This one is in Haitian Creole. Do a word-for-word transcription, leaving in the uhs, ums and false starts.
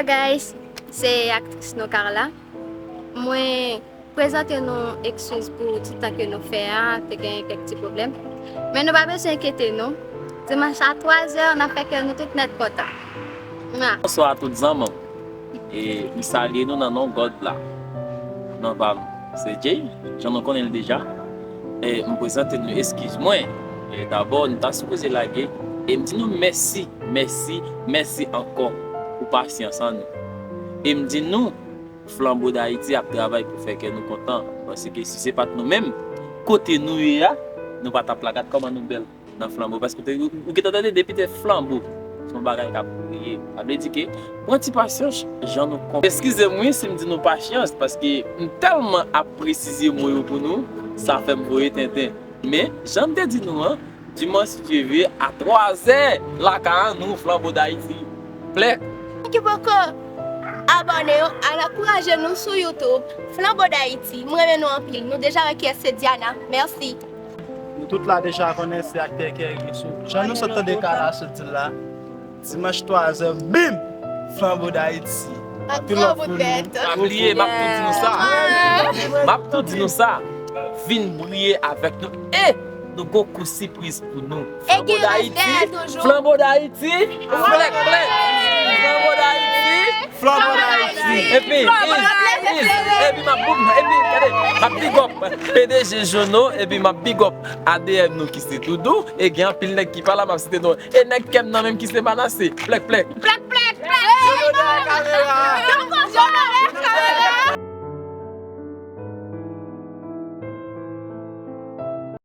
Guys, se aktris nou Carla. Mwen prezante nou ekskiz pou ti tan ke nou fè a, te gen kèk ti pwoblèm. Men nou pa bezwen enkyete nou. Dimanch a twa zè, n ap fè kè nou tout nèt kontan. Mwa. Bonswa a tout zanmi m. E m salye nou nan non God la. Non pa m se Jay, jan nou konnen l deja. E m prezante nou eskiz mwen. E dabò, nou ta sipoze lage. E m di nou mèsi, mèsi, mèsi ankò pou pasyans an nou. E m di nou, Flanbo Dayiti ap travay pou fè kè nou kontan. Paske si se pa t nou menm, kote nou ye a, nou pa t ap la. Gad kòman nou bèl nan flanbo. Paske ou te, ou, ou gentan tande depi te flanbo. Se yon bagay k ap briye. Sa vle di ke pran ti pasyans jan nou konprann. Eskize m wi si m di nou pasyans, paske m tèlman ap presize mo yo pou nou, sa fè m voye tenten. Men, jan m te di nou an, dimanch si Dye vle, a twa zè, lakay an nou, Flanbo Dayiti. Plèk! Moun ki poko abòne yo, al ankouraje nou sou YouTube, Flanbo Dayiti. Mwen renmen nou anpil. Nou deja wè kiyès se Diana. Mèsi. Nou tout la deja konnen se aktè Kerry Sou. Jan nou sot tande Carla sot di l la. Dimanch twa zè, bim! Flanbo Dayiti. Anpil love pou nou. Pa bliye, m ap tou di nou sa. M ap tou di nou sa. Vin briye avèk nou. E nou gon kou sipriz pou nou. Flanbo Dayiti, Flanbo Dayiti, plèk plèk. Flanbo Dayiti, Flanbo Dayiti. Epi, epi, epi m ap, epi, gade, m ap big up P D G Jono, epi m ap big up A D M nou ki se Doudou, e gen anpil nèg ki pa la, m ap site non. E nèg kè m nan menm ki se Manase, plèk plèk. Plèk plèk plèk. Jono dèyè kamera.